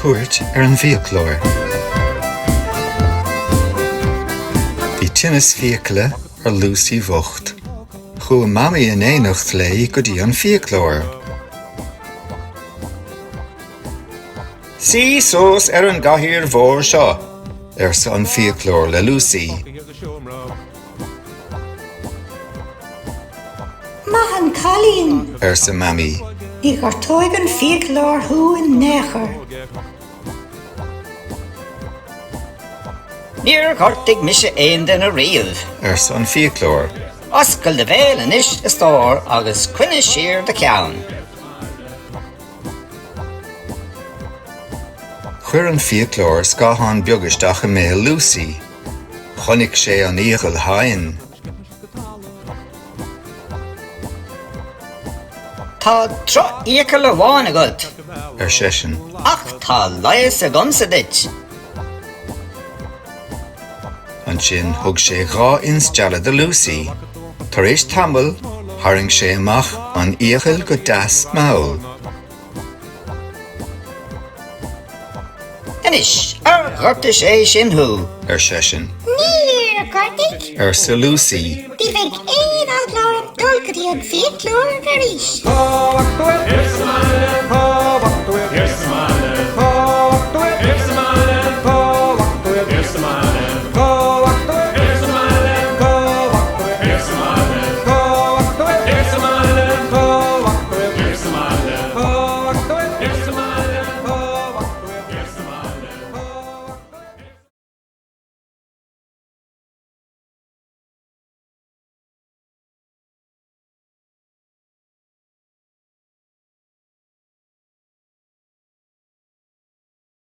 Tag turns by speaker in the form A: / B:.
A: Cuairt ar an bhfiaclóir. Bhí tinneas fiacaile ar Lucy bhocht. Chuaigh Mamaí in éineacht léi go dtí an fiaclóir. Suigh suas ar an gcathaoir mhór seo, arsa an fiaclóir le Lucy.
B: Maith an cailín!
A: arsa Mamaí.
B: Ní ghortóidh an fiaclóir thú in aon chor.
C: Níor ghortaigh mise aon duine riamh.
A: arsa an fiaclóir.
C: Oscail do bhéal anois, a stór, agus coinnigh siar do cheann.
A: Chuir an fiaclóir scáthán beag isteach i mbéal Lucy. Chonaic sé an fhiacail thinn.
C: Tá drochfhiacail amháin agat,
A: ar seisean.
C: Ach tá leigheas agamsa duit.
A: Ansin thug sé 2 instealladh do Lucy. Tar éis tamaill, tharraing sé amach an fhiacail go deas mall.
C: Anois, ar ghortaigh sé sin thú?
A: ar seisean.
B: Níor ghortaigh.
A: arsa Lucy.
B: Ní bheidh aon eagla orm dul go dtí an fiaclóir arís.